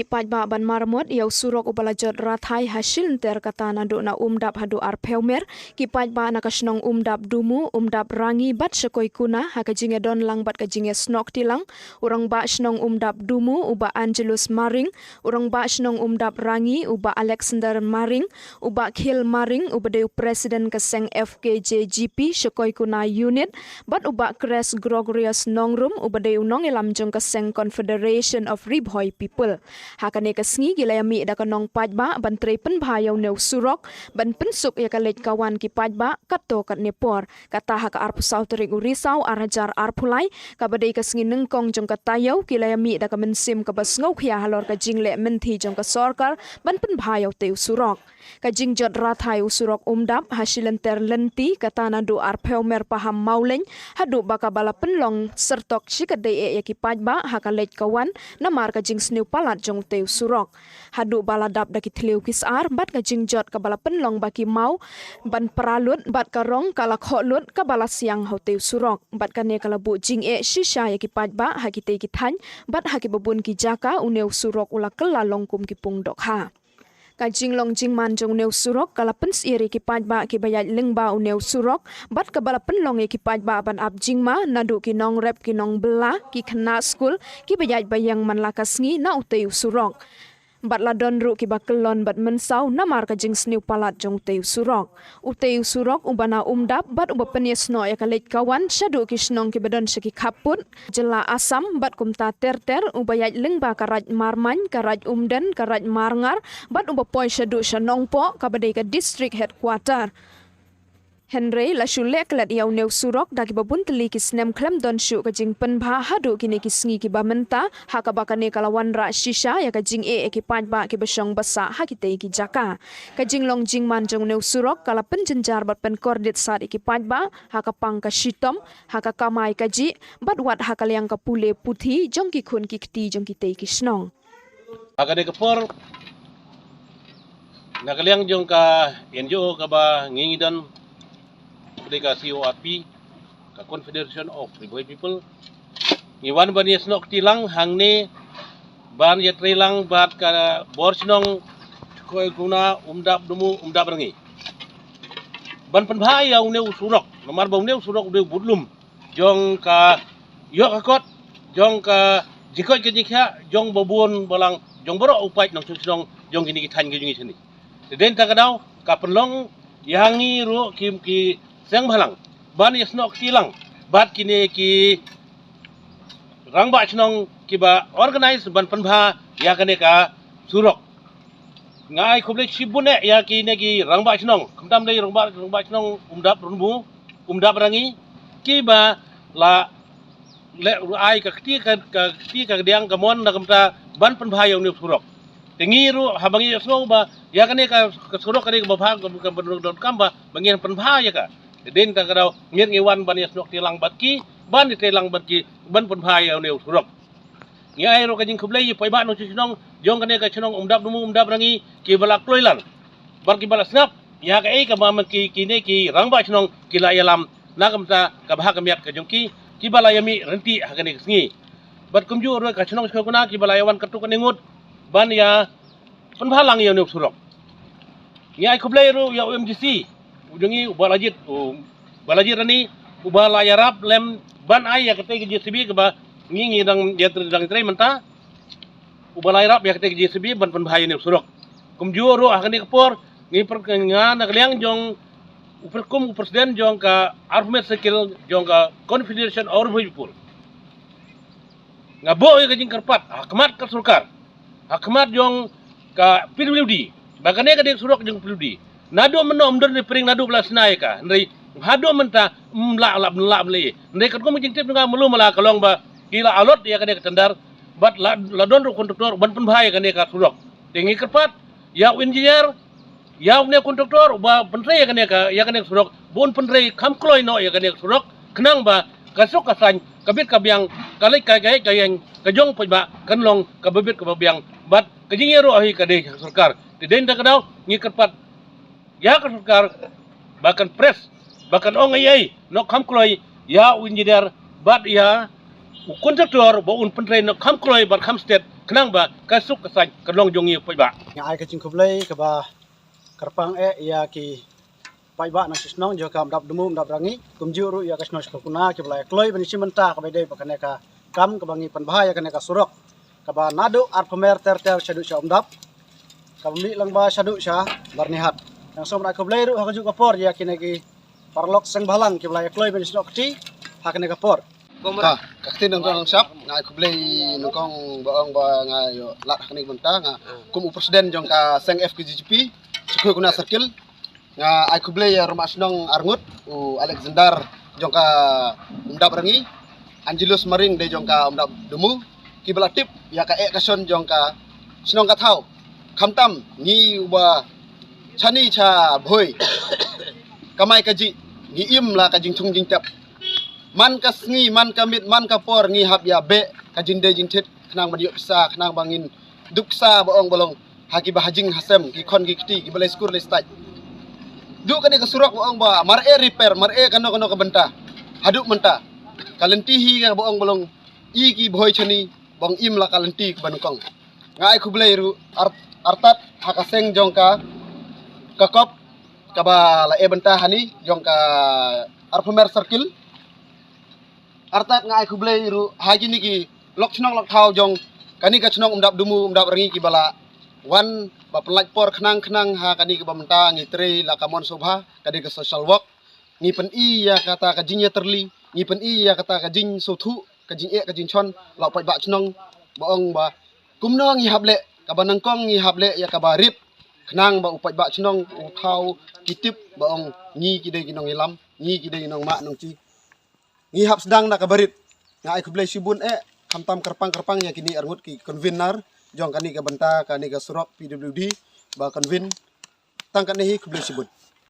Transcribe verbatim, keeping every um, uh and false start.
Paidbah ban maramot ïa u surok uba la jot rathai ha shilynter kata naduh na Umdap haduh Arphewmer, ki paidbah na ka shnong Umdap Dumu, Umdap Rangi bad Shakoikuna ha ka jingïadon lang bad ka jingïasnoh kti lang, u rangbah shnong Umdap Dumu u Bah Angelus Maring, u rangbah shnong Umdap Rangi u Bah Alexander Maring, u Bah Khil Maring uba dei u president ka seng F K J G P Shakoikuna Unit, bad u Bah Kres Gregorius Nongrum uba dei u nongïalam jong ka seng Confederation of Ri Bhoi People. Ha kane ka sngi ki la ïamih da ka nongpaidbah ban trei pynbha ïa une u surok, ban pynsuk ïa ka leit ka wan ki paidbah katto katne por. Kata ha ka arphew saw tarik u Risaw ar hajar arphew lai, kaba dei ka sngi nyngkong jong ka taïew, ki la ïamih da ka mynsiem kaba sngewkhia halor ka jingleh mynthi jong ka sorkar ban pynbha ïa utei u surok. Ka jingjot rathai u surok Umdap ha shilynter lynti kata naduh Arphewmer Paham Mawlein, haduh ba kaba la pynlong syrtok shikatdei eh ïa ki paidbah ha ka leit ka wan namar ka jingsniew palat jong utei u surok. Haduh ba la dap da ki thliew ki sar bad ka jingjot kaba la pynlong ba ki maw ban pra lut bad ka rong ka la khoh lut kaba la siang ha utei u surok. Bad kane ka la buh jingeh shisha ïa ki paidbah ha kitei ki thaiñ bad ha kiba bun ki jaka une u surok u la kylla long kum ki pung dohkha. Ka jinglong jingman jong une u surok ka la pynsyir ïa ki paidbah kiba ïaid lyngba une u surok, bad kaba la pynlong ïa ki paidbah ban ap jingma naduh ki nongrep ki nongbylla, ki khynnah skul, kiba ïaid ba ïeng man la ka sngi na utei u surok. Bad la don ruh kiba kyllon bad mynsaw namar ka jingsniew palat jong utei u surok. Utei u surok uba na Umdap bad uba pynïasnoh ïa ka leit ka wan shaduh ki shnong kiba don sha ki khappud jylla Assam bad kumta ter ter, uba ïaid lyngba ka Raid Marmain, ka Raid Umden, ka Raid Marngar, bad uba poi shaduh sha Nongpoh kaba dei ka district headquarter. Hynrei la shu leh klet ïa une u surok da kiba bun tylli ki snem khlem don shuh ka jingpynbha haduh kine ki sngi kiba mynta, ha kaba kane ka la wanrah shisha ïa ka jingeh ïa ki paidbah kiba shong ba sah ha kitei ki jaka. Ka jinglong jingman jong une u surok ka la pynjynjar bad pynkordit sat ïa ki paidbah ha ka pang ka shitom, ha ka kamai kajih, bad wat ha ka liang ka pule puthi jong ki khun ki kti jong kitei ki shnong. Ha kane ka por, na ka liang jong ka N G O kaba ngi ngi don, ka C O R P, ka Confederation of Ri Bhoi People, ngi wan ban ïasnoh kti lang hangne, ban ïatrei lang bad ka bor shnong Shakoikuna, Umdap Dumu, Umdap Rangi, ban pynbha ïa une u surok, namar ba une u surok u dei u budlum jong ka ïoh ka kot, jong ka jingkoit ka jingkhiah jong ba bun balang, jong baroh u paid nongshong shnong jong kine ki thaiñ ki jong ngi shane. Te dei na kata ka daw ka pynlong ïa ngi ruh ki, ki seng bhalang ban ïasnoh kti lang bad kine ki rangbah shnong kiba organize ban pynbha ïa kane ka surok. Nga ai khublei shibun eh ïa kine ki rangbah shnong, khamtam dei rangbah, rangbah shnong Umdap Rangbah, Umdap Rangi, kiba la leh ai ka kti ka, ka kti ka kadiang ka mon na ka bynta ban pynbha ïa une u surok. Te ngi ruh haba ngi ïohsngew ba ïa kane ka, ka surok kane kaba bha, ka, ka, ka donkam ba, ba ngin pynbha ïa ka. Te dei na kata ka daw ngi, ngi wan ban ïasnoh kti lang bad ki, ban ïatrei lang bad ki ban pynbha ïa une u surok. Ngi ai ruh ka jingkhublei ïa paidbah nongshong shnong jong kane ka shnong Umdap Dumu, Umdap Rangi, kiba la kloi lang bad kiba la sngap ïa kaei kaba man ki, kine ki rangbah shnong ki la ïalam na ka bynta ka bha ka miat ka jong ki, kiba la ïamih ryntih ha kane ka sngi. Bad kumjuh ruh ka shnong Shakoikuna kiba la ïawan katto katne ngut ban ïa pynbha lang ïa une u surok. Ngi ai khublei ruh ïa u M D C u jong ngi, u Bah Lajit, u Bah Lajit Rani, uba la ïarap lem ban ai ïa katei ka J C B kaba ngi, ngi dang ïa trei, dang trei mynta, uba la ïarap ïa katei ka J C B ban pynbha ïa une u surok. Kumjuh ruh ha kane ka por ngi pyrkhat, nga na ka liang jong u pyrkhat kum u president jong ka Armed Circle jong ka Confederation of Ri Bhoi People, nga buh ïa ka jingkyrpad ha khmat ka sorkar, ha khmat jong ka P W D, ba kane ka dei ka surok jong P W D. Naduh mynno ym don ri pring, naduh ba la shna ïa ka, hynrei haduh mynta ym lah, lah, lah, lah. Hynrei katkum ka jingtip jong nga, malu mala ka long ba ki la allot ïa kane ka tender bad la, la don ruh kontraktor ban pynbha ïa kane ka surok. Te ngi kyrpad ïa u engineer, ïa une u kontraktor uba pyntrei ïa kane ka, ïa kane ka surok, ba un pyntrei kham kloi noh ïa kane ka surok, khnang ba ka suk ka saiñ, ka bit ka biang, ka leit ka, ka, ka ïeng ka jong paidbah kan long kaba bit kaba biang. Bad ka jingïaroh hi ka dei ka sorkar. Te dei na kata ka daw ngi kyrpad ïa ka sorkar ba kan press, ba kan ong ei ei noh kham kloi ïa u engineer bad ïa u kontraktor ba un pyntrei noh kham kloi bad kham stet khnang ba ka suk ka saiñ ka long jong ngi u paidbah. Nga ai ka jingkhublei kaba kyrpang eh ïa ki paidbah na shnong jong ka Umdap Dumu Umdap Rangi, kumjuh ruh ïa ka shnong Shkakuna kiba la ïa kloi ban ïa shim bynta kaba dei ba kane ka kam kaba ngi pynbha ïa kane ka surok kaba naduh Arphamer ter ter shaduh sha Umdap, kaba mih lang ba shaduh sha Byrnihat. Nga sngewbha ai khublei ruh ha kajuh ka por ïa kine ki paralok seng bhalang kiba la ïa kloi ban ïa shim noh kti ha kane ka por. Ka, ka ktien nongkong sap, nga ai khublei nongkong ba ong ba nga ïoh lad ha kane ka bynta, nga kum u president jong ka seng F K J G P Shkakuna Circle. Nga ai khublei ïa rangbah shnong arngut, u Alexander jong ka Umdap Rangi, Angelus Maring dei jong ka Umdap Dumu, kiba la tip ïa ka eh ka shon jong ka shnong ka thaw. Khamtam ngi uba shane sha Bhoi, ka mai ka jih ngi im la ka jingthung jingtep. Man ka sngi, man ka miet, man ka por ngi hap ïa beh ka jingdei jingthied khnang ban ïoh pisa, khnang ba ngin duh pisa ba ong ba long ha kiba ha jing ha sem, ki khon ki kti, kiba leit skul leit stait. Duh kane ka surok ba ong ba mar eh repair, mar eh kano kano ka bynta, haduh mynta ka lynti hi kaba ong ba long i ki Bhoi shane ba ong im la ka lynti kaba nyngkong. Nga ai khublei ruh ar-, artat ha ka seng jong ka, ka kop kaba la eh bynta hani jong ka Arphamer Circle. Artat nga ai khublei ruh ha kine ki lok shnong lok thaw jong kane ka shnong Umdap Dumu Umdap Rangi kiba la wan ba pynlait por khnang khnang ha kane kaba mynta ngi trei la ka mon sngewbha, ka dei ka social work. Ngi pyni ïa kata ka jingïatyrli, ngi pyni ïa kata ka jingsngewthuh, ka jingeh ka jingshon la u paidbah shnong ba ong ba kumno ngi hap leh, kaba nyngkong ngi hap leh ïa kaba rit khnang ba u paidbah shnong u thaw ki tip ba ong ngi ki dei ki nongïalam, ngi ki dei ki nongmah nongti. Ngi hap sdang na kaba rit. Nga ai khublei shibun eh, khamtam kyrpang kyrpang ïa kine arngut ki convener jong kane ka bynta, kane ka surok P W D ba convene. Tang kane hi, khublei shibun.